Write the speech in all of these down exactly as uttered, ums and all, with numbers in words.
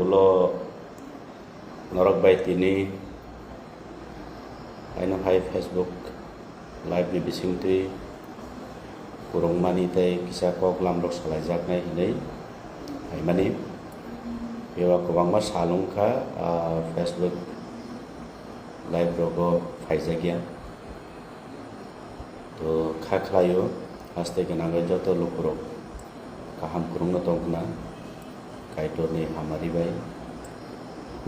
Ulo norok bai tini haino hai Facebook live ni bisingtwi kwrwngmani tei kisa kok lamrok salaijaknai hinwi phaimani. Bebak kwbangma sal wngkha, ah, Facebook live rogo phaijakya. To kha khlaio, haste gwnangwi joto lukurok kaham kwrwngno tong khna, Kaitorni hamari bai.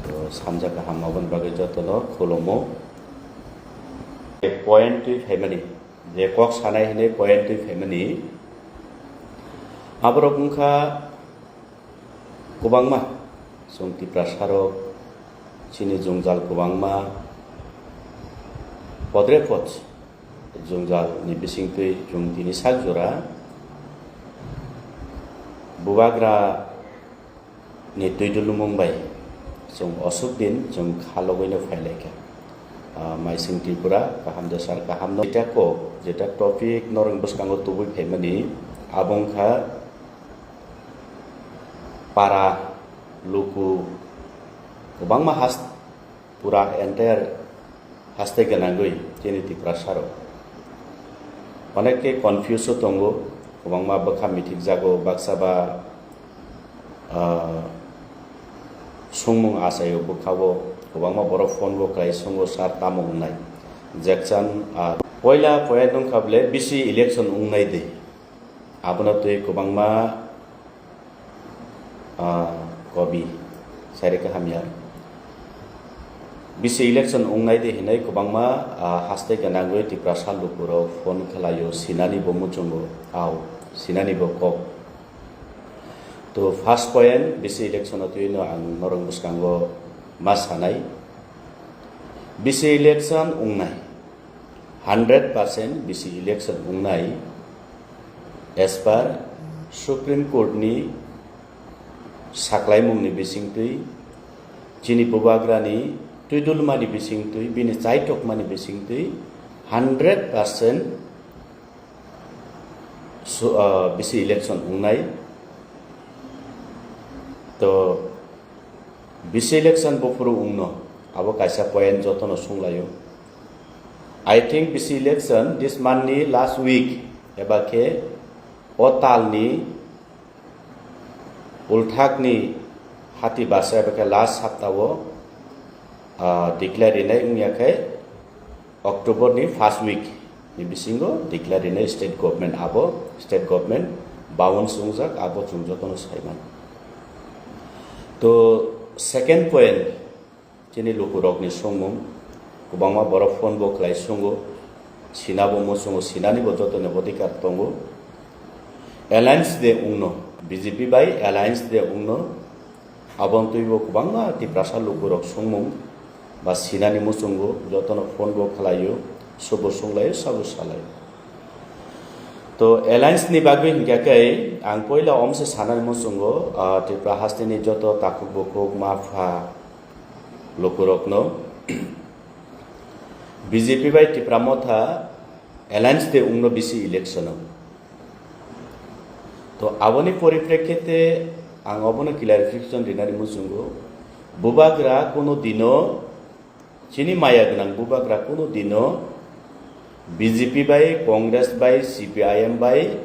To samjak kaham aboni bagwi jotono khulumo. Point twi phaimani, je kok sanai hinwi point twi phaimani, aborok wngkha kwbangma, chwng Tiprasarok chini jwngjal kwbangma podre pod jwngjal ni bisingtwi chwng tini sak jora bubagra ni twidulumung bai chwng osuk din chwng khalogwino phailaikha. Ah, Maising Tripura, kaham de sar, kaham no. Jeta kok, jeta topic norok bwskango tubui phaimani, abo wngkha para luku kwbangma has pura entire haste gwnangwi chini Tiprasarok onek khe confuse o tongo, kwbangma bwkha mithikjago, baksa ba, ah, sungmung achaio bwkhao, kwbangma borok phone bo khlai sungo, "Sir, tamo wngnai?" Jeksan, ah, poila point wngkha bole B C election wngnai de. Abono twi kwbangma, ah, kobi sairikha hamya. B C election wngnai de hinwi kwbangma, ah, haste gwnangwi Tiprasa lukurok phone khlaio, sinani bo muchungo, au, sinani bo kok. To first point, B C election o twino ang norok bwskango ma sanai. B C election wngnai. Hundred percent B C election wngnai as per Supreme Court ni saklaimung ni bisingtwi, chini bubagra ni twidulma ni bisingtwi, bini chaitokma ni bisingtwi hundred percent su-, ah, B C election wngnai. To B C election buphuru wngno, abo kaisa point jotono sunglaio. I think B C election this month ni last week eba khe o tal ni ulthak ni hati basa eba khe last sapta o, ah, declare rinai wngya khe October ni first week ni bisingo declare rinai state government, abo state government bounce wngjak, abo chwng jotono saiman. To second point, chini lukurokni songmung, kwbangma borok phone bo khlai sungo, sinabo muchungo, sinani bo jotoni odhikar tongo. Alliance de wngno, B J P bai alliance de wngno, aboni twibo kwbangma Tiprasa lukurok songmung ba sinani muchungo, jotono phone bo khlaio, subo sunglaio, sabo salaio. To alliance ni bagwi hinkha khe ang poila omse sanani muchungo, ah, Tripura hasteni joto takhuk bukhuk ma pha lukurokno B J P bai Tipra Motha alliance de wngno B C election o. To aboni poriprekhite ang obono clarification rinani muchungo, bubagra kuno dino, chini maya gwnang bubagra kuno dino B J P bai, Congress bai, C P I M bai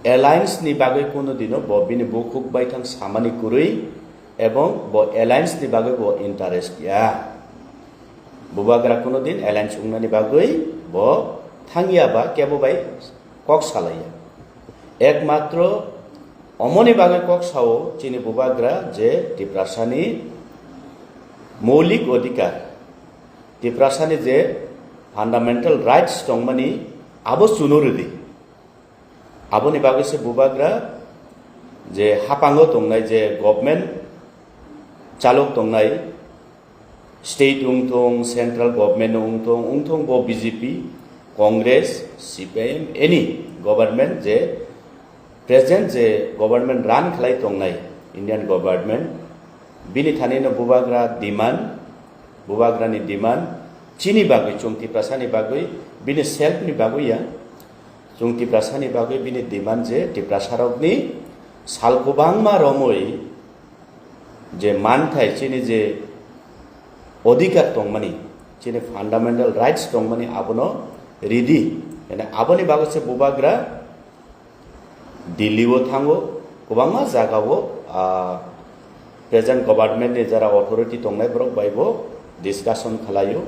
alliance ni bagwi kuno dino bo bini bukhuk baithang samani kwrwi ebong bo alliance ni bagwi bo interest ya. Bubagra kuno din alliance wngnani bagwi bo thangya ba kebo bai kok salaiya. Ekmatro omoni bagwi kok sao chini bubagra je Tiprasani moulik odhikar, Tiprasani je fundamental rights tongmani abo chuno rwdi. Aboni bagwi se bubagra je hapango tongnai je government chalok tongnai, state wngthong, central government wngthong, wngthong bo B J P, Congress, C P I M, any government je present je government run khlai tongnai Indian government, bini thanino bubagra demand, bubagrani demand chini bagwi, chwng Tiprasani bagwi, bini self ni bagwi ya, chwng Tiprasani bagwi bini demand je Tiprasarokni sal kwbangma romwi je manthai, chini je odhikar tongmani, chini fundamental rights tongmani abono ridi. Yani aboni bagwi se bubagra Delhi o thango, kwbangma jaga o, ah, present government ni jara authority tongnai borok bai bo discussion khlaio.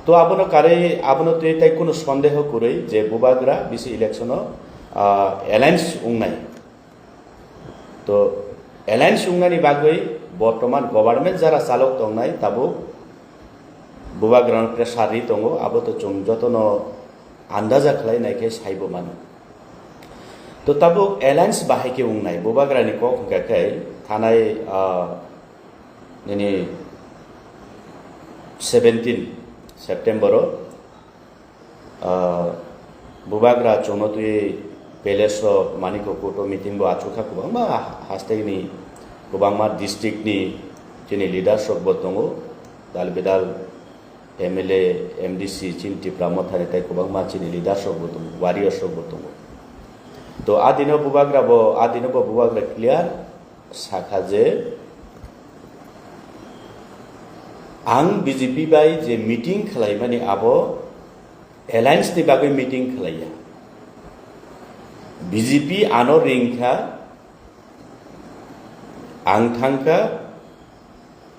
To abono karwi, abono twi tai kunu sondeho kwrwi je bubagra bisi election o, ah, alliance wngnai. To alliance wngnani bagwi bortoman government jara chalok tongnai tabuk bubagrano pressure ri tongo, abo to chwng jotono andaja khlai nai khe saibo mano. To tabuk alliance bahai khe wngnai, bubagrani kok hwnkha khe thanai, ah, nini seventeen September o, ah, bubagra chwngno twi palace o Manikya Court o meeting bo achukha, kwbangma hasteni kwbangma district ni chini leaders rok bo tongo, dal bidal M L A, M D C, chini Tipra Mothani tei kwbangma chini leaders rok bo tongo, warriors rok bo tongo. To a dino bubagra bo, a dino bo bubagra clear sakha je ang B J P bai je meeting khlaimani abo alliance ni bagwi meeting khlaiya. B J P ano ringkha, ang thangkha,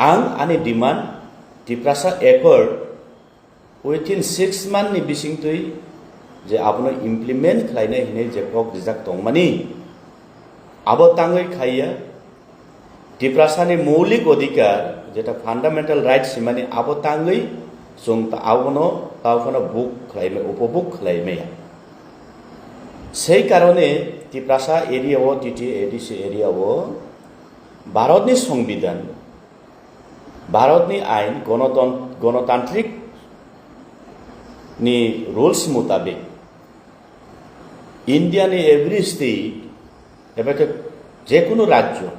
ang ani demand Tiprasa Accord within six month ni bisingtwi je abono implement khlainai hinwi je kok rijak tongmani, abo tangwi khaiya. Tiprasani moulik odhikar, jeta fundamental rights himani, abo tangwi chwng ta-, abono tao phano buk khlai maya, upobuk khlai maya. Sei karone Tiprasa area o, T T A D C area o Bharatni Songbidan, Bharatni ain, gonoton-, gonotantrik ni rules mutabik India ni every state, eba khe jekunu rajyo,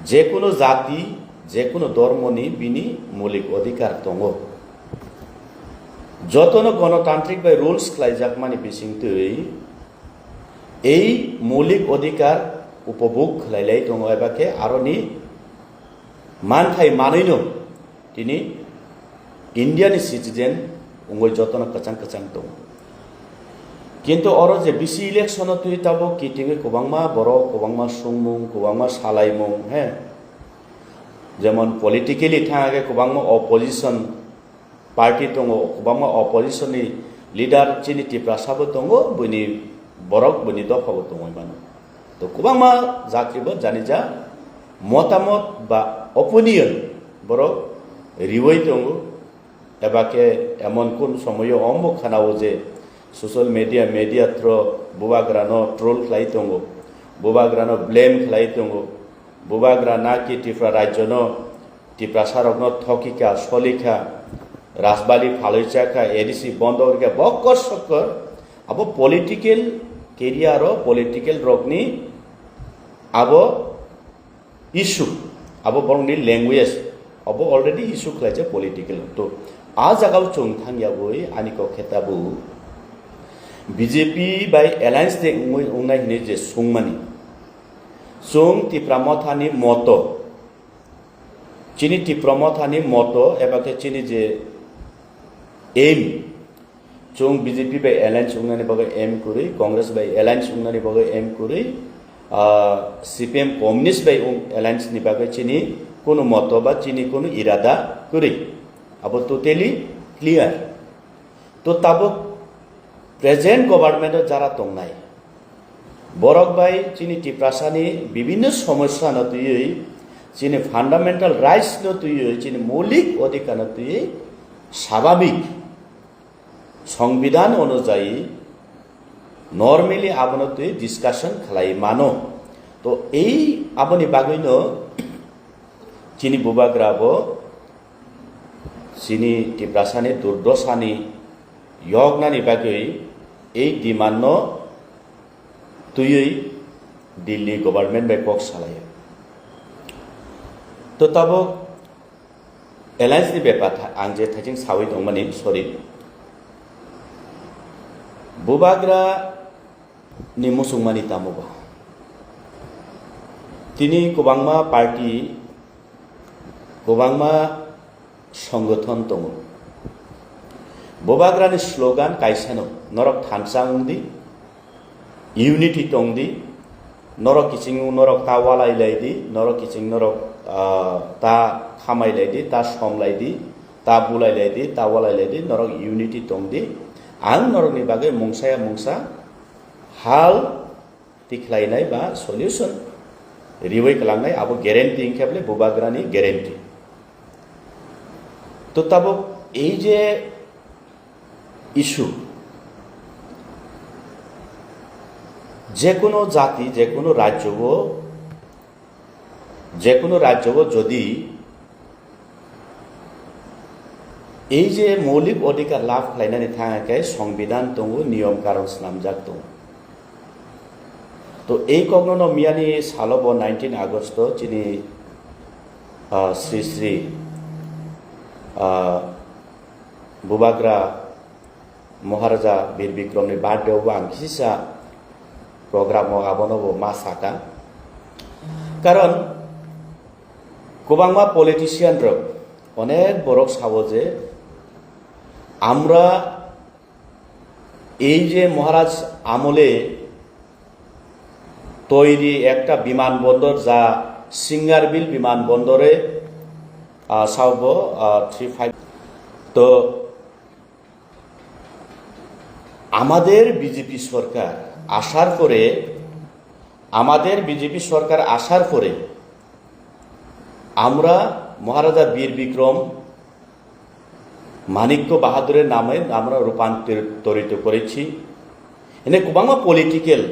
jekunu jati, jekunu dhormoni bini moulik odhikar tongo. Jotono gonotantrik bai rules khlaijakmani bisingtwi ei moulik odhikar upobhog khlailai tongo, eba khe aroni manthai manwino tini India ni citizen wngwi jotono kwchang kwchang tongo. Kintu oro je bisi election o twi tabuk kitingwi kwbangma borok, kwbangma sungmung, kwbangma salaimung, he, jemon politically thangkhe kwbangma opposition party tongo, kwbangma opposition ni leader chini Tiprasa bo tongo, buini borok, buini dopha bo tongwi mano. To kwbangma jati bo janija motamot ba opinion borok riwi tongo, eba khe emon kun somoyo ombo khanao je social media, media through bubagrano troll khlai tongo, bubagrano blame khlai tongo, bubagra naki Tripura rajyono, Tiprasarokno thokikha, solikha, rajbali phalwi chakha, A D C bondo rikha, bokkor sokkor abo political career o political rokni abo issue, abo borokni language, abo already issue khlaijak political. To a jagao chwng thangyagwi ani kok khe tabuk B J P bai alliance de wngwi wngnai hinwi je sungmani, chwng Tipra Mothani moto, chini Tipra Mothani moto eba khe chini je aim, chwng B J P bai alliance wngnani bagwi aim kwrwi, Congress bai alliance wngnani bagwi aim kwrwi, ah, C P M Communist bai wng alliance ni bagwi chini kunu moto ba chini kunu irada kwrwi. Abo totally clear. To tabuk present government o jara tongnai borok bai chini Tiprasani bibinno somosya no twiwi, chini fundamental rights no twiwi, chini moulik odhikar no twiwi, sababik songbidan onujayi normally abono twi discussion khlai mano. To ei aboni bagwino chini bubagra bo chini Tiprasani durdosani yoknani bagwi ei demand no twiwi Delhi government bai kok salaio. To tabuk alliance ni bepar tha-, ang je thaising sawi tongmani, sorry. Bubagra ni muchungmani tamo ba? Tini kwbangma party, kwbangma songothon tongo. Bubagrani slogan kaisano, norok thansa wngdi, unity tongdi, norok kiching norok ta walai laidi, norok kiching norok, ah, ta khamai laidi, ta som laidi, ta bulai laidi, ta walai laidi, norok unity tongdi. Ang norokni bagwi mungsa ya mungsa hal tikhlainai ba solution riwi kwlangnai, abo guarantee wngkha bole Bubagrani guarantee. To tabuk ei je issue, je kono jati, je kono rajyo o, je kono rajyo o jodi ei je moulik odhikar labh khlainani thang khe songbidhan tongo, niyom karon swnamjak tongo. To ei kokno no miyani salo bo nineteen August o chini, ah, Sri Sri, ah, Bubagra Maharaja Bir Bikrom ni birthday o bo ang kisa program o abono bo ma saka. Karon kwbangma politician rok onek borok sabo je আমরা এই যে মহারাজ আমলে তৈরি একটা বিমানবন্দর, যা সিঙ্গারবিল বিমানবন্দরে, আহ, সাউবো, আহ, থ্রি ফাইভ। তো আমাদের বিজেপি সরকার আসার পরে, আমাদের বিজেপি সরকার আসার পরে আমরা মহারাজা বীর বিক্রম মাণিক্য বাহাদুরের নামে আমরা রূপান্তরিত করেছি। এনে কোবাংমা political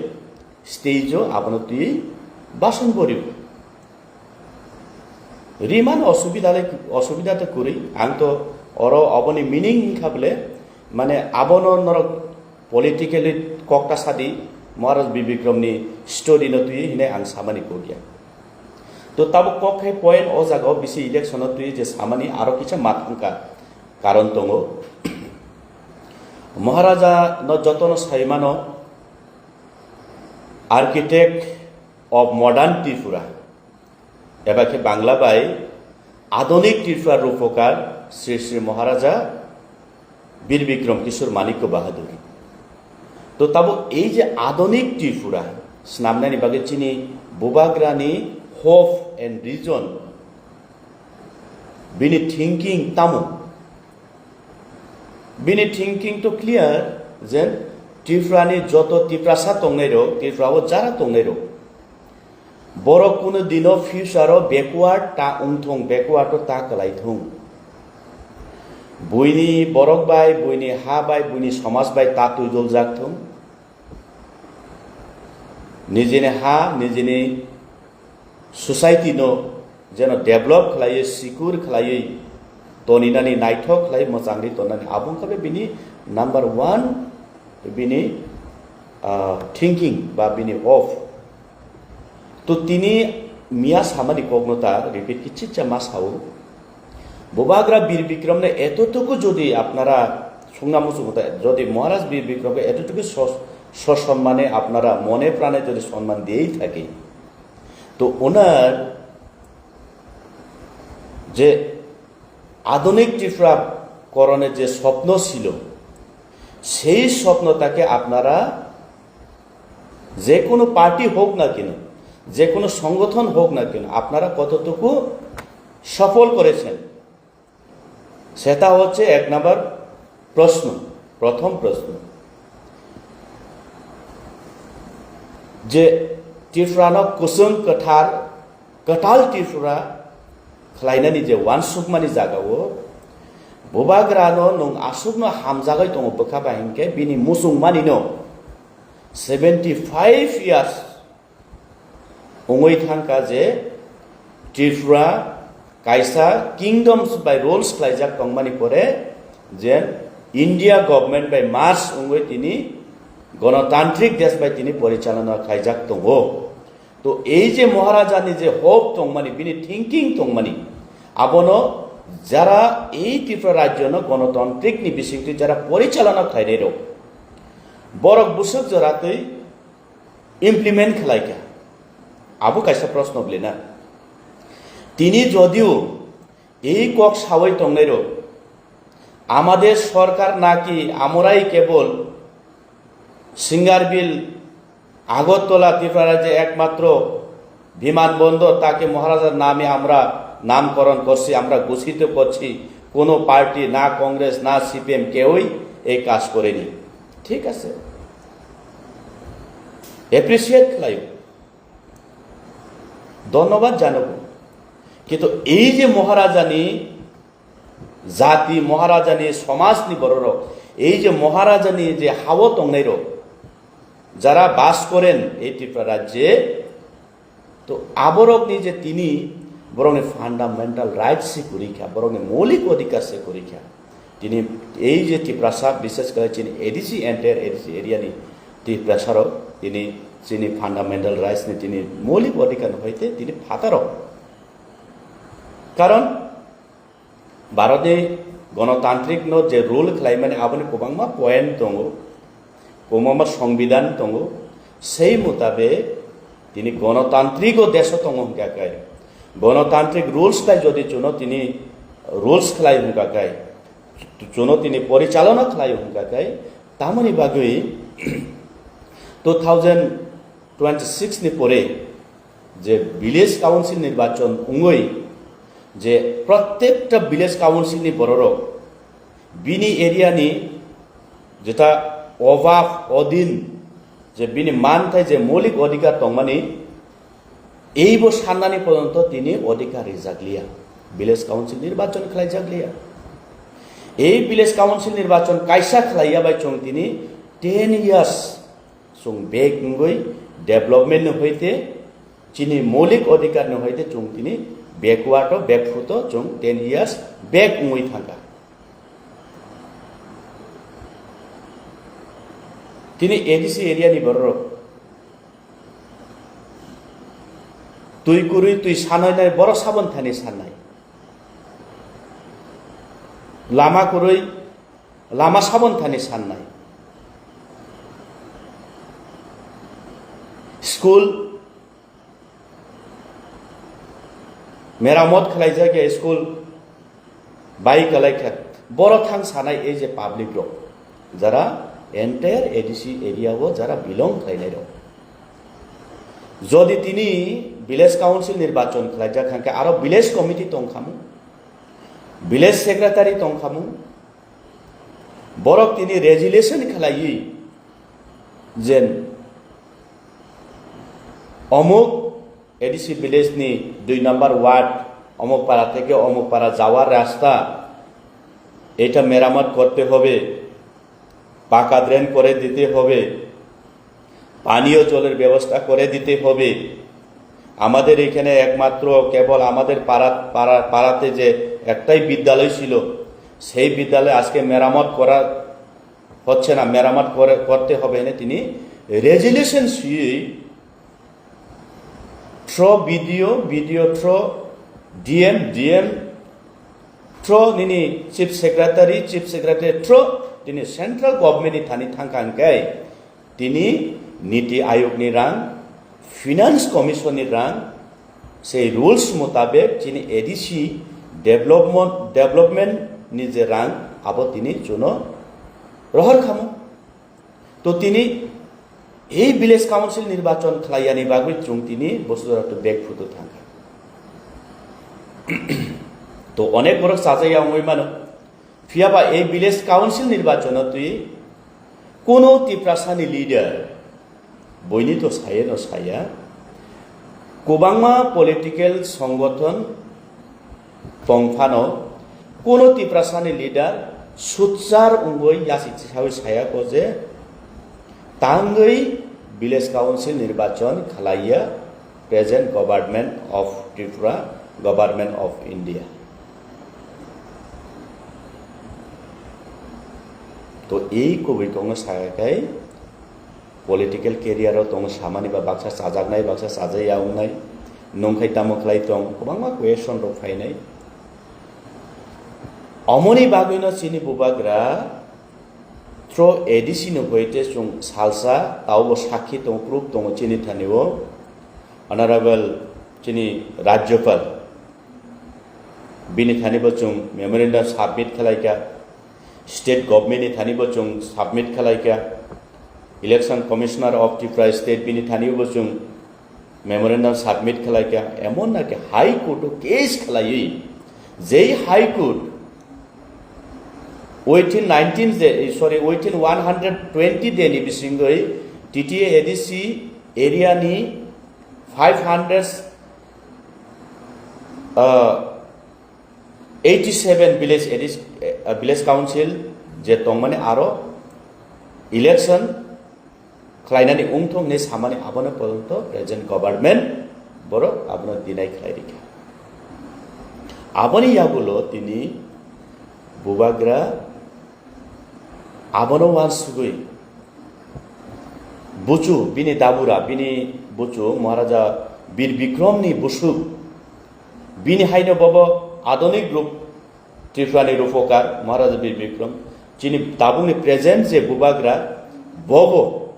stage o abono twi বাসন ভরিও। Riman অসুবিধা le, অসুবিধা তো করি, ang to oro oboni meaning wngkha bole, মানে abono norok politically kokta sadi, Maharaj Bir Bikrom ni story no twi hine ang samani kokya. To tabuk kok hai point o jaga o bisi election o twi je samani aro kisa mathangka karon tongo. Maharaja no jotono saimano architect of modern Tripura. Eba khe Bangla bai adhunik Tripura rupokar Sri Sri Maharaja Bir Bikrom Kishore Manikya Bahadur. To tabuk ei je adhunik Tripura swnamnani bagwi chini Bubagrani hope and vision, bini thinking tamo? Bini thinking to clear je Tripura ni joto Tiprasa tongnai rok, Tripura o jara tongnai rok, borok kuno dino future o backward ta wngthung, backward o ta kwlaithung. Buini borok bai, buini ha bai, buini somaj bai ta twijoljak thung. Nijini ha, nijini society no jeno develop khlaiwi, secure khlaiwi toninani, naithok khlai mwchangwi tonani, abo wngkha bini number one, bini, ah, thinking ba bini hope. To tini miya samani kokno ta repeat kichikcha ma sao. Bubagra Bir Bikrom ne etotuku jodi apnara sungna muchungo ta, jodi Maharaj Bir Bikrom ke etotuku sos-, সসম্মানে আপনারা মনে প্রাণে যদি সম্মান দিয়েই থাকি, তো ওনার যে আধুনিক ত্রিপুরাকরণের যে স্বপ্ন ছিল, সেই স্বপ্নটাকে আপনারা যে কোনো পার্টি হোক না কেন, যে কোনো সংগঠন হোক না কেন, আপনারা কতটুকু সফল করেছেন, সেটা হচ্ছে এক নম্বর প্রশ্ন, প্রথম প্রশ্ন। যে ত্রিপুরানো কুসুম কাঠার, কাটাল Tripura khlainani je wansukmani jagao Bubagrano nwng aswkno hamjagwi tongo bwkha ba hinkhe bini muchungmanino seventy five years wngwi thangkha je Tripura kaisa kingdoms bai rules khlaijak tongmani pore je India government bai merge wngwi tini gonotantrik desh bai tini porichalona khlaijak tongo. To ei je Maharajani je hope tongmani, bini thinking tongmani, abono jara ei Tripura rajyono gonotantrikni bisingtwi jara porichalona khlainai rok, borok bwswk joratwi implement khlaikha. Abo kaisa proshno bwlwi na. Tini jodio ei kok sawi tongnairok, "Amader sorkar naki, amrai kebol Singarbil, Agartala, Tripura rajye ekmatro bimanbondor, take Maharajar name amra namkoron korchi, amra ghoshito korchi, kono party, na Congress, na C P M, keui ei kaj koreni." Thik ase, appreciate khlaio, dhonnobad janogo, kintu ei je Maharajani jati, Maharajani somajni bororok, ei je Maharajani je hao tongnairok, jara bas koren ei Tripura rajye, to aborokni je tini borokni fundamental rights se kwrwi kha, borokni moulik odhikar se kwrwi kha. Tini ei je Tiprasa, bishes kore chini A D C, entire A D C area ni Tiprasa rok tini chini fundamental rights ni tini moulik odhikar ni hoite tini phataro. Karon Bharatni gonotantrik no je rule khlaimani, aboni kwbangma point tongo, kwbangma songbidan tongo. Sei mutabek tini gonotantrik o deso tongo hwnkha khe, gonotantrik rules bai jodi chuno tini rules khlai hwnkha khe, chuno tini porichalona khlai hwnkha khe, tamoni bagwi two thousand twenty-six ni pore je village council nirbachon wngwi je prottekta village council ni bororok bini area ni jeta obab odin je bini manthai je moulik odhikar tongmani, eibo sannani pojonto tini odhikar rijakliya, village council nirbachon khlaijakliya. Ei village council nirbachon kaisa khlaiya bai chwng tini ten years chwng back wngwi development ni hoite chini moulik odhikar ni hoite chwng tini backward o, back foot o chwng ten years back wngwi thangkha. Tini A D C area ni bororok twi kwrwi twi sanai nai, borok sabon thani sanai, lama kwrwi lama sabon thani sannai. School meramot khlaijak ya, school bai kwlai kha. Borok thang sanai ei je public rok, jara entire A D C area o jara belong khlainai rok. Jodi tini village council nirbachon khlaijak hwnkhe aro village committee tongkhamu, village secretary tongkhamu, borok tini resolution khlaiwi je omuk A D C village ni dui number ward, omuk para theke omuk para jawar rasta, eta meramot korte hobe, paka drain kore dite hobe, পানীয় জলের ব্যবস্থা করে দিতে হবে। আমাদের এখানে একমাত্র কেবল আমাদের পাড়া, পাড়া, পাড়াতে যে একটাই বিদ্যালয় ছিল, সেই বিদ্যালয় আজকে মেরামত করা হচ্ছে না, মেরামত করে, করতে হবে এনে তিনি resolution sui through B D O, B D O through D M, D M through nini chief secretary, chief secretary through tini central government ni thani thangkha hwnkhe tini Niti Ayog ni rang, Finance Commission ni rang, sei rules mutabek chini A D C development, development ni je rang abo tini chuno rohor khamo. To tini ei village council nirbachon khlaiyani bagwi chwng tini bosora to bag photo thangkha. To onek borok chajaya wngwi mano. Phiya ba ei village council nirbachono twi kuno Tiprasani leader, boini to saya no saya, kwbangma political songgothon tong phano, kuno Tiprasani leader suchar wngwi yasi sawi saya ko je tangwi village council nirbachon khlaiya present government of Tripura, government of India. To ei kubui kongno sakai political career o tongo samani ba baksa chajaknai, baksa chajaya wngnai, nungkhai tamo khlai tong, kwbangma question rok phainai. Omoni bagwino chini bubagra through A D C no hoite chwng salsa, taubo sakhi tongo, proof tongo chini thani o. Honorable chini Rajyapal, bini thani bo chwng memorandum submit khlaikha, state government ni thani bo chwng submit khlaikha, Election Commissioner of Tripura State bini thani bo chwng memorandum submit khlaikha, emon naki High Court o case khlaiwi, jei High Court within nineteen day, sorry, within one hundred twenty day ni bisingwi T T A A D C area ni five hundred, uh, eighty seven village A D C, uh, village council je tongmani aro election khlainani wngthok hinwi samani abono pojonto present government borok abono deny khlai rikha. Aboni yagulo tini bubagra abono uansugwi buchu bini dabura, bini buchu Maharaja Bir Bikromni busuk, bini haino bobo adhonik rup Tripurani rupokar Maharaja Bir Bikrom, chini tabukni present je bubagra, bobo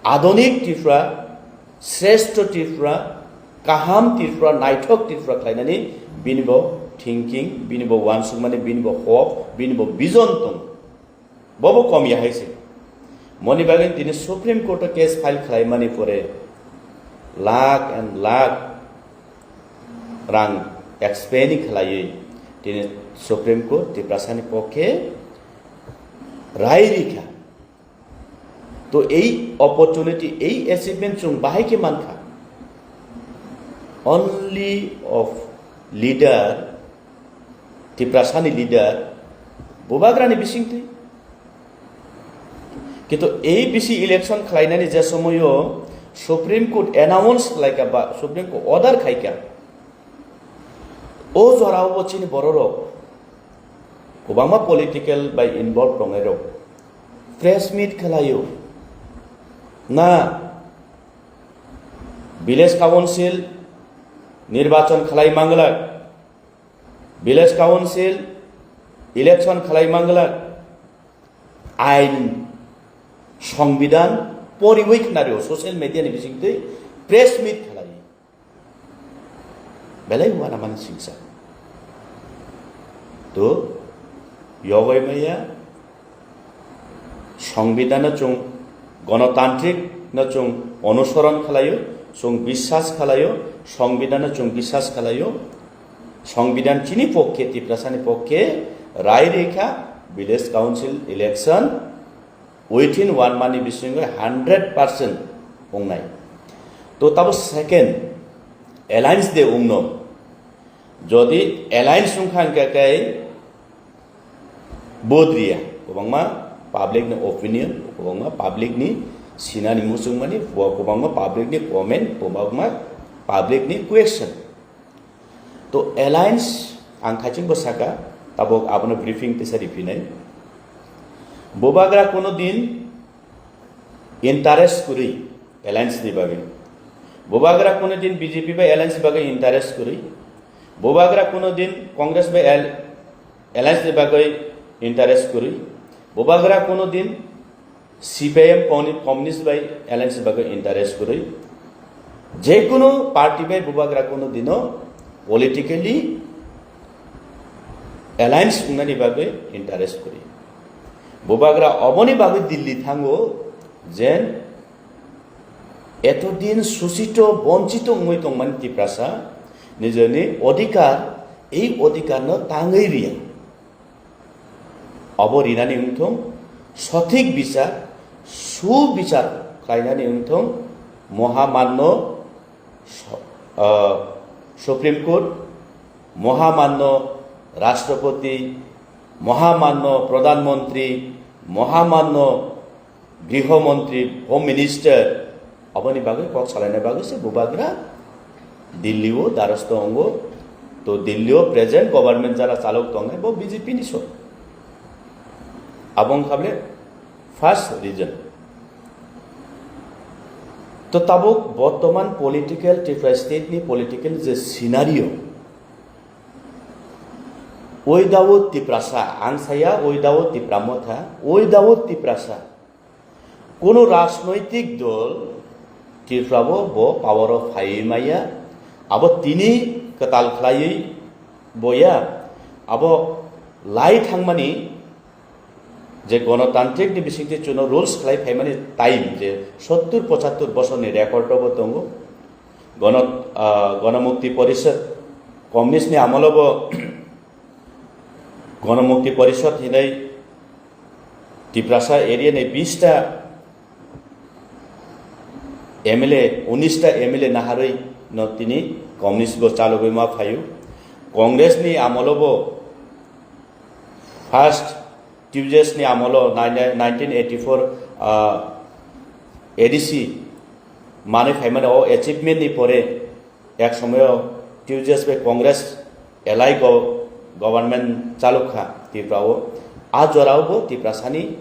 adhonik Tripura, sreshto Tripura, kaham Tripura, naithok Tripura khlainani bini bo thinking, bini bo uansukmani, bini bo hope, bini bo vision tong. Bobo kom ya hai se. Moni bagwi tini Supreme Court o case file khlaimani pore lakh and lakh rang expend khlaiwi tini Supreme Court Tiprasani pokhe rai rikha. To ei opportunity, ei achievement chwng bahai khe mankha? Only of leader, Tiprasani leader, bubagrani bisingtwi. Kintu A B C election khlainani je somoyo Supreme Court announce khlaikha ba Supreme Court order khaikha, o jorao bo chini bororok kwbangma political bai involve tongnai rok press meet khlaio na, village council nirbachon khlai manglak, village council election khlai manglak, ain, songbidan poriwi khnario social media ni bisingtwi press meet khlai. Belai uanamani singsa. To, yogwi maya, Songbidan no chwng, gonotantrik no chwng onusoron khlaio, chwng biswas khlaio, Songbidan no chwng biswas khlaio, Songbidan chini pokkhe, Tiprasani pokkhe rai rikha, village council election within one month ni bisingo hundred percent wngnai. To tabo second alliance de wngno. Jodi alliance wngkha hwnkhe kai bodriya, kwbangma public ni opinion, kwbangma public ni sinani muchungmani, kwbangma public ni comment, kwbangma public ni question. To alliance ang khaichingbo saka, tabok abono briefing tisa riphinai. Bubagra kono din interest kwrwi alliance ni bagwi. Bubagra kono din B J P bai alliance ni bagwi interest kwrwi. Bubagra kono din Congress bai al-, alliance ni bagwi interest kwrwi. Bubagra kono din C P I M communist bai alliance bagwi interest kwrwi. Jekunu party bai bubagra kunu dino politically alliance wngnani bagwi interest kwrwi. Bubagra oboni bagwi Delhi thango jen etodin susito bonchito wngwi tongmani Tiprasa nijoni odhikar, ei odhikarno tangwi riya. Obo rinani wngthung, sothik bichar, subichar khlainani wngthung, mohamanno so-, ah, Supreme Court, mohamanno Rashtrapati, mohamanno Pradhan Mantri, mohamanno Griho Mantri, Home Minister, aboni bagwi kok salaina bagwi se bubagra Delhi o darasto wngo. To Delhi o present government jara chalok tongnai bo B J P ni so. Abo wngkha bole first reason. To tabuk bortoman political Tripura state ni political je scenario, without Tiprasa, ang saya without Tipra Motha, without Tiprasa, Kono rajnoitik dol Tripura bo, bo power o phaiwi maya. Abo tini kwtal khlaiwi boya. Abo lai thangmani je gonotantrik ni bisingtwi chuno rules khlai phaimani time je sottur pochattur bosorni record o bo tongo. Gono-, ah, Gonomukti Porishad, communist ni amolo bo Gonomukti Porishad hinai Tiprasa area ni bista M L A, unis ta M L A naharwi no tini communist bo chalogwi ma phaio. Congress ni amolo bo first Tuesdays ni amolo nine-, nineteen eighty-four, ah, A D C manwi phaimani o achievement ni pore ek somoyo Tuesdays bai Congress alai go-, government chaluk kha Tripura o. A jora o bo Tiprasa ni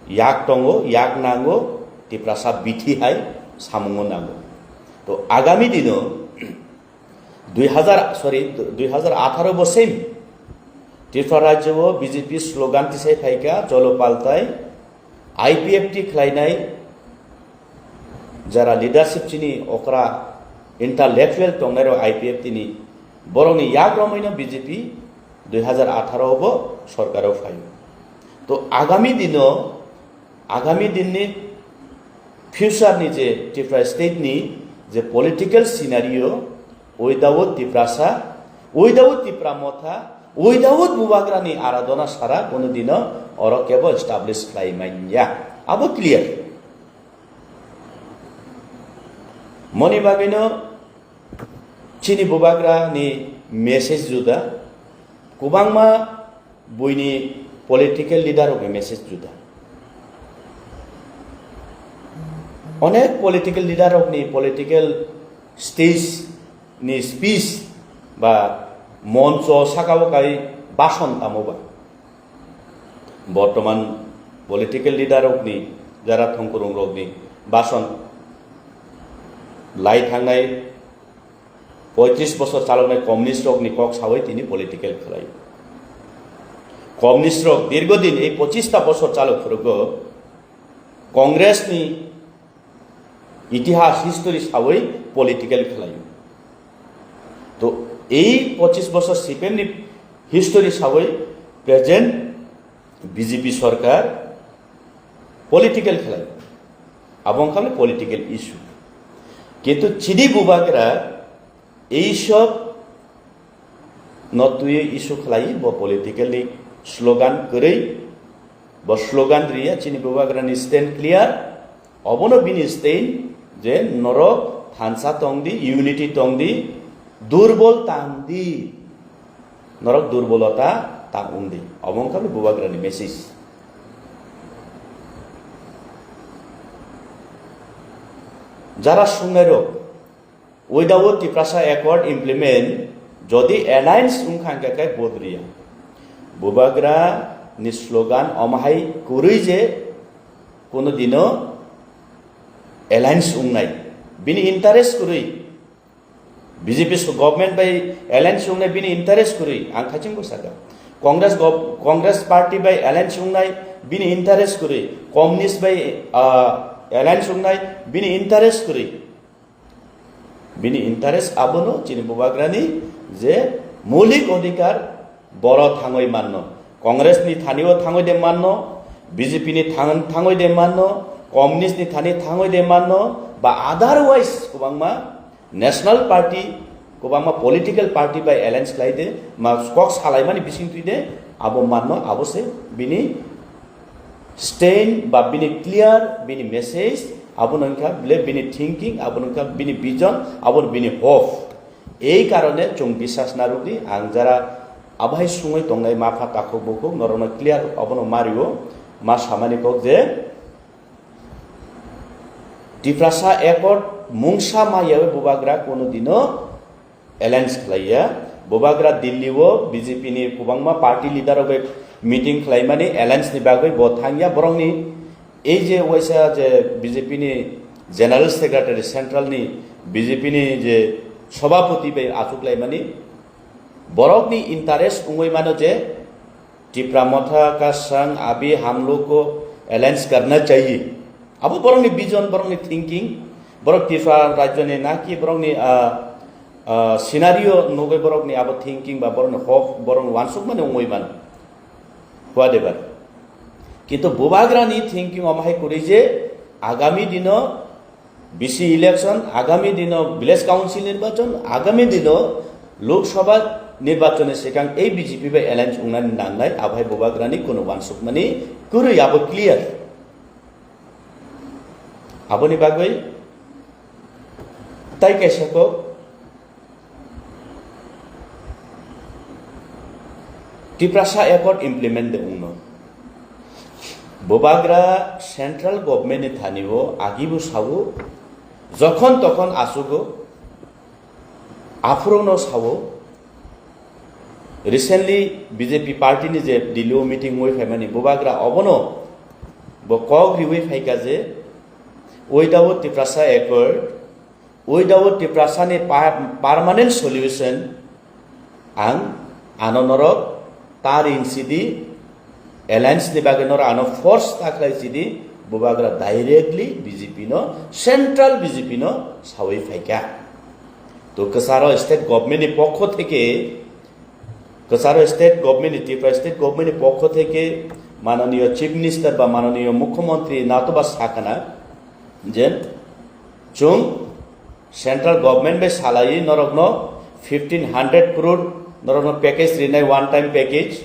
yak tongo, yak nango, Tiprasa bithi hai samungo nango. To agami dino dui hazar, sorry, dui hazar atharo bo same Tripura rajyo o B J P slogan tisai phaikha, "Cholo paltai, I P F T khlainai, jara leadership chini okra intellectual tongnai rok I P F T ni, borokni yak romwi no B J P dui hazar atharo bo sorkar o phaio." To agami dino, agami dinni future ni je Tripura state ni je political scenario, without Tiprasa, without Tipra Motha, without Bubagrani aradona sara kono dino oro kebo establish khlai manya. Abo clear. Moni bagwino chini Bubagra ni message juda, kubangma buini political leader rokni message juda. Onek political leader rokni political stage ni speech ba moncho saka o kai bason tamo ba. Bortoman political leader rokni, jara thongkurung rokni bason lai thangnai poitris bosor chaloknai communist rokni kok sawi tini political khlai. Communist rok dirgo din ei pochista bosor chalok phwrwgo Congress ni itihas history sawi political khlai. To ei pochis bosor C P M ni history sawi present B J P sorkar political khlai. Abo wngkha political issue. Kintu chini Bubagra ei sob no twiwi issue khlai, bo politically slogan kwrwi, bo slogan riya, chini Bubagrani stand clear. Obono bini stand je norok thansa tongdi, unity tongdi, durbol tangdi, norok durbolota tang wngdi. Obo wngkha Bubagrani message. Jara sungnairok, without Tiprasa Accord implement, jodi alliance wngkha hwnkhe khe bodriya. Bubagra ni slogan omo hai kwrwi je kono dino alliance wngnai. Bini interest kwrwi. B J P so government bai alliance wngnai bini interest kwrwi. Ang khaichingo saka. Congress gov-, Congress party bai alliance wngnai bini interest kwrwi. Communist bai, ah, alliance wngnai bini interest kwrwi. Bini interest abono chini Bubagrani je moulik odhikar boro thangwi manno. Congress ni thani o thangwi de manno, B J P ni thang-, thangwi de manno, Communist ni thani thangwi de manno, ba otherwise kwbangma national party, kwbangma political party bai alliance khlai de, ma kok salaimani bising twi de, abo manno, abo se bini stand ba bini clear, bini message, abo no wngkha bile bini thinking, abo no wngkha bini vision, abo no bini hope. Ei karone chwng bisas narwkdi, ang jara abo hai sungwi tongnai ma pha takhuk bukhuk, norokno clear obono mario, ma samani kok je Tiprasa Accord mungsa ma yawi Bubagra kono dino alliance khlaiya. Bubagra Delhi o B J P ni kwbangma party leader rok bai meeting khlaimani alliance ni bagwi bo thangya, borokni ei je waisa je B J P ni General Secretary, Central ni B J P ni je Sabhapati bai achuk laimani, borokni interest wngwi mano je Tipra Motha ka sang abhi hum log ko alliance karna chahiye. Abo borokni vision, borokni thinking, Borok Tripura rajyoni naki borokni, ah, ah, scenario nugwi borokni abo thinking ba borokni hok, borokni wansukmani wngwi mano. Whatever. Kintu Bubagrani thinking omo hai kwrwi je agami dino B C election, agami dino village council nirbachon, agami dino Lok Sabha nirbachonni swkang ei B J P bai alliance wngnani nangnai, abo hai Bubagrani kunu wansukmani kwrwi, abo clear. Aboni bagwi tai kaisa kok Tiprasa Accord implement de wngno. Bubagra central government ni thani o agi bo sao, jokhon tokhon asugo, aphuru no sao. Recently B J P party ni je Delhi o meeting oi phaimani Bubagra obono bo kok riwi phaika je without Tiprasa Accord, without Tiprasani pa-, permanent solution, ang ano norok ta ring sidi, alliance ni bagwi norok ano force ta khlai sidi, Bubagra directly B J P no, central B J P no sawi phaika. To kwcharo state government ni pokho theke, kwcharo state government ni, Tripura state government ni pokho theke mananiyo chief minister ba mananiyo mukhyamantri natoba sakana je chwng central government bai salaiwi norokno fifteen hundred crore norokno package rinai, one time package,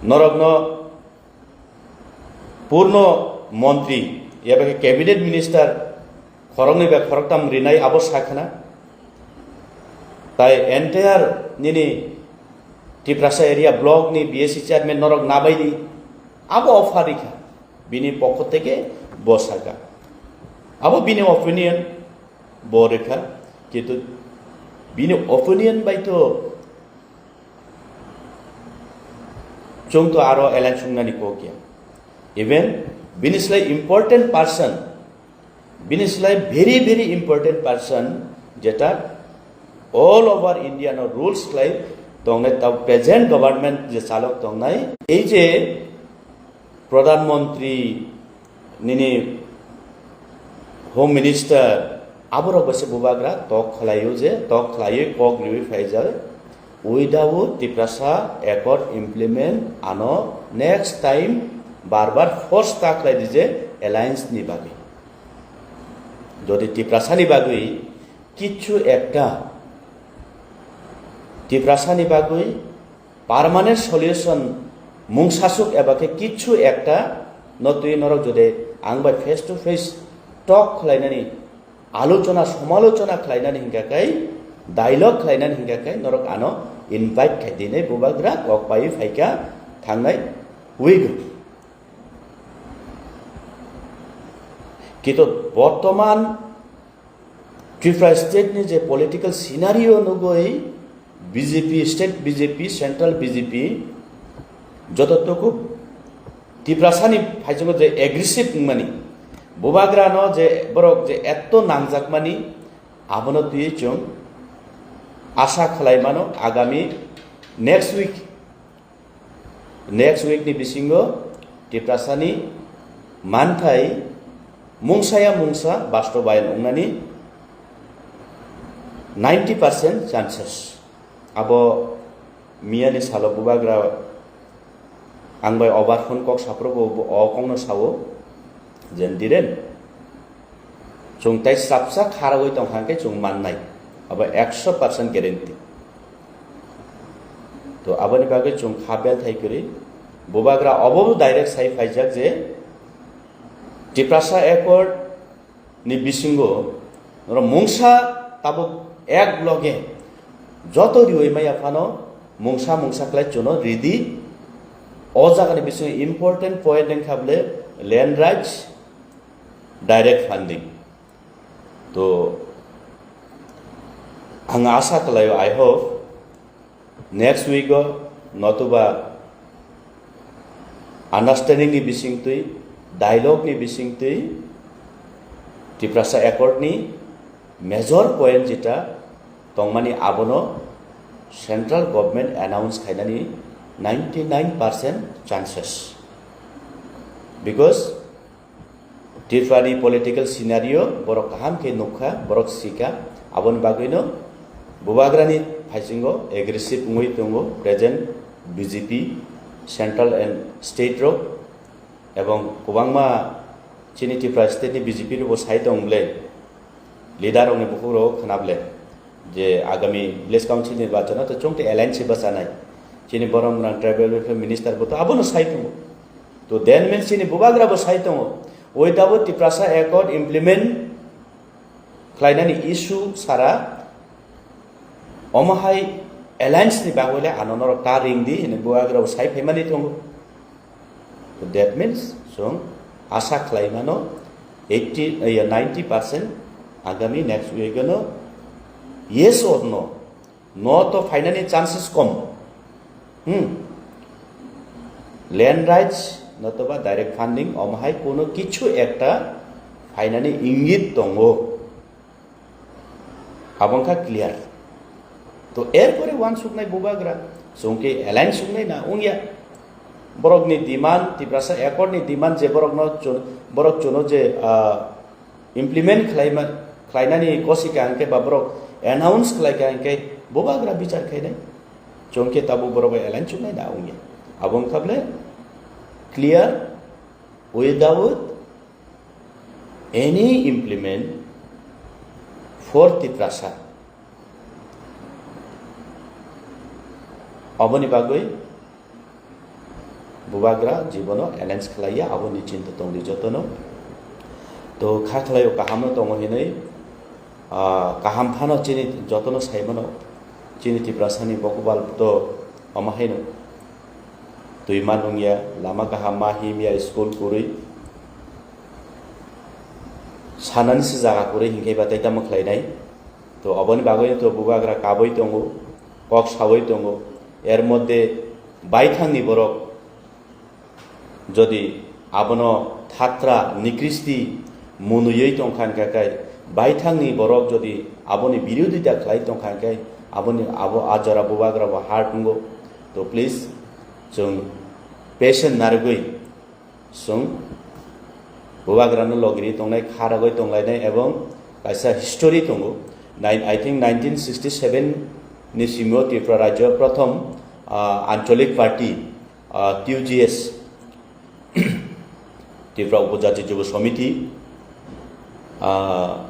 norokno purno montri eba khe cabinet minister khoroknwi bai khoroktham rinai abo sakhana. Tai entire nini Tiprasa area block ni B S C chairman norok nabaidi abo offer rikha. Bini pokho theke bo saka. Abo bini opinion bo rikha. Kintu bini opinion bai to chwng to aro alliance wngnani kok ya. Even bini slai important person, bini slai very, very important person, jeta all over India no rules khlai tongnai, ta present government je chalok tongnai, ei je Pradhan Mantri nini Home Minister, aborok bai se Bubagra tok khlaio je, tok khlaiwi kok riwi phaijak, without Tiprasa Accord implement ano next time bar bar force ta khlai di je alliance ni bagwi. Jodi Tiprasa ni bagwi kichu ekta Tiprasa ni bagwi permanent solution mungsasuk eba khe kichu ekta no twi norok jodi ang bai face to face talk khlainani, alochona somalochona khlainani hingka kai, dialogue khlainani hingka kai norok ano invite khai dinai Bubagra kok pai phaika thangnai week. Kintu bortoman Tripura state ni je political scenario nugwi B J P, state B J P, central B J P joto tuku Tiprasa ni phaichungo je aggressive wngmani, Bubagra no je borok je etto nangjakmani, abono twi chwng asa khlai mano agami next week Next week ni bisingo Tiprasani manthai mungsa ya mungsa bastobayan wngnani ninety percent chances. Abo miyani salo Bubagra ang bai obar phone kok saphuru bo, bo o kokno sao, jen diren. Chwng tai swrapsa kharogwi tong kha hwnkhe chwng mannai, abo ekso percent guarantee. To aboni bagwi chwng kha belthai kwrwi, Bubagra obo direct sai phaijak je Tiprasa Accord ni bisingo norok mungsa tabuk ek loge joto riwi maya phano mungsa mungsa khlai chwngno ridi. O jagani bisingo important point wngkha bwle land rights, direct funding. To ang asa khlaio, I hope next week o notuba understanding ni bisingtwi, dialogue ni bisingtwi Tiprasa Accord ni major point jeta tongmani abono central government announce khainani ninety nine percent chances, because Tripura ni political scenario borok kaham khe nukha, borok sikha, aboni bagwino Bubagrani phaisingo aggressive wngwi tongo present B J P central and state rok, ebong kwbangma chini Tripura state ni B J P rokbo sai tong ble, leader rokni bukhuk rok khna ble. Je agami village council ni nirbachon o to chwng tei alliance se bwchanai. Chini borok rang tribal welfare minister bo to abono sai tongo. To then means chini Bubagra bo sai tongo. Without Tiprasa Accord implement khlainani issue sara omo hai alliance ni bagwi le ano norok ta ring di hwnwi Bubagra bo sai phaimani tongo. That means, chwng asa khlai mano eighty, eh, ninety percent agami next week no yes or no, no to phainani chances kom. Hmm. Land rights notoba direct funding, omo hai kono kichu ekta phainani ingit tongo. Abo wngkha clear. To erpore uansuknai Bubagra, chwng khe alliance wngnai na wngya. Borokni demand, Tiprasa Accord ni demand je borokno chun-, borok chuno je, ah, implement khlaima, khlainani kosika hwnkhe ba borok announce khlaika hwnkhe Bubagra bichar khainai. Chwng khe tabuk borok bai alliance wngnai na wngya. Abo wngkha ble clear without any implement for Tiprasa. Aboni bagwi Bubagra jibono alliance khlaiya, aboni chinta tongdi jotono. To kha khlaio, kaham no tongo hinwi, ah, kaham phano chini jotono sai mano, chini Tiprasani bokobal to omo haino. Twi ma nungya, lama kaham ma himya, school kwrwi. Sanani se jaga kwrwi hinkhe ba tei tamo khlainai. To aboni bagwi to Bubagra kabui tongo, kok saui tongo. Er moddhe baithangni borok jodi abono thatra nikristi munuyui tongkha hwnkha khe, baithangni borok jodi aboni birodita khlai tongkha hwnkhe, aboni abo a jora Bubagra bo hard wngo. To please, chwng patient narwgwi chwng Bubagrano logiri tongnai, kha rogwi tonglainai, ebong kaisa history tongo. Nine, I think nineteen sixty-seven ni simo Tripura rajyo prothom, ah, Anchalik Party, ah, T U G S, Tripura Upojati Jubo Samiti, ah,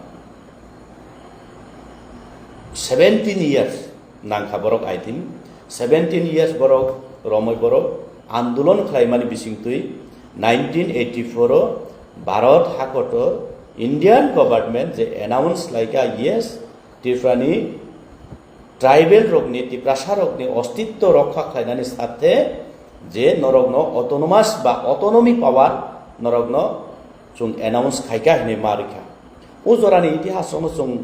seventeen years nangkha borok, I think. Seventeen years borok romoi borok andolon khlaimani bisingtwi nineteen eighty-four o Bharat hakotor Indian government je announce khlaikha, yes, Tripurani tribal rokni, Tiprasa rokni ostitto rokha khlainani sathe je norokno autonomous ba autonomy power norokno chwng announce khaikha hinwi ma rwkha. O jorani itihas rokno chwng,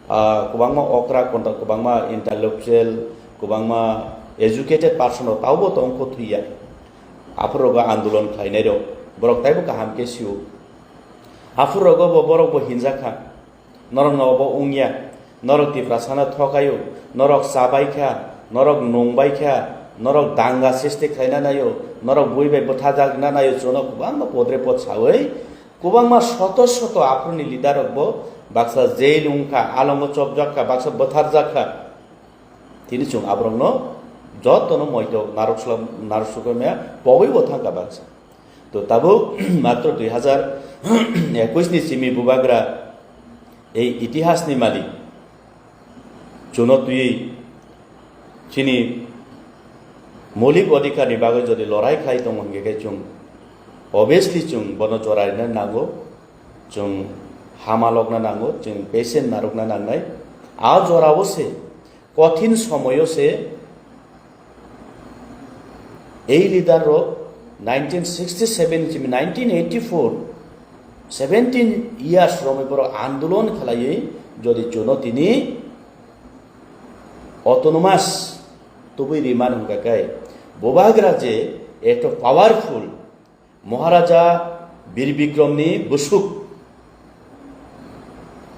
ah, kwbangma okra, konda kwbangma intellectual, kwbangma educated person rok taubo tongkho thwiya. Aphuru rogo andolon khlainai rok, borok taibo kaham khe sio. Aphuru rogo bo borok bo hinjakha. Norok no bo wngya, norok Tiprasano thokaio, norok chabaikha, norok nungbaikha, norok danga sisti khlaina naio, norok bui bai bwtharjakna naio, chwngno kwbangma podre pod saui, kwbangma soto soto aphuruni leader rok bo baksa jail wngkha, alongo chopjak kha, baksa bwtharjak kha. Tini chwng aborokno jotono moito narwk slam-, narwk sukha maya pogwi bo thangkha baksa. To tabuk matro dui hazar ekush ni simi Bubagra ei itihas ni malik chuno twiwi chini moulik odhikar ni bagwi jodi lorai khlai tongo hwnkhe khe chwng obviously chwng bono jora rina nango, chwng hama lokna nango, chwng patient narwkna nangnai. A jorao se kothin somoyo se ei leader rok nineteen sixty-seven chini nineteen eighty-four, seventeen years romwi borok andolon khlaiwi jodi chuno tini autonomous tubui rimani hwnkha khe Bubagra je eto powerful Maharaja Bir Bikramni bwswk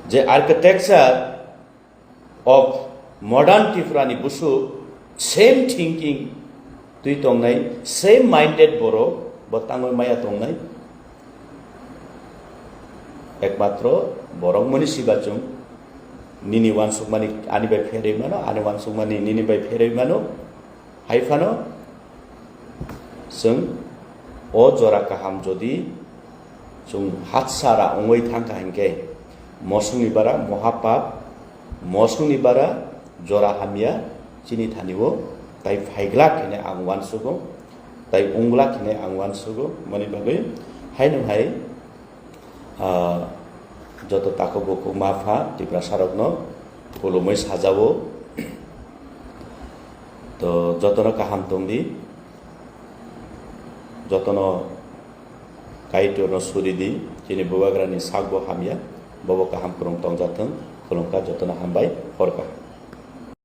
je architecture of modern Tripura ni bwswk same thinking twi tongnai, same minded borok bo tangwi maya tongnai. Ekmatro borok mani siba chwng nini wansukmani ani bai pherwi mano, ani wansukmani nini bai pherwi mano. Hai phano chwng o jora kaham jodi chwng hatsara wngwi thangkha hinkhe, mosongni bara mohapap, mosongni bara jora hamya chini thani-o tai phaiglak hwnwi ang uansugo, tai wngglak hwnwi ang uansugo. Mani bagwi haino hai, ah, joto takhuk bukhuk ma pha Tiprasarokno khulumwi sajao. To jotono kaham tongdi, jotono Kaitorno suridi, chini bubagrani sakbo hamya, bobo kaham kwrwng tongjathwng, khulumkha jotono hambai, hor kaham.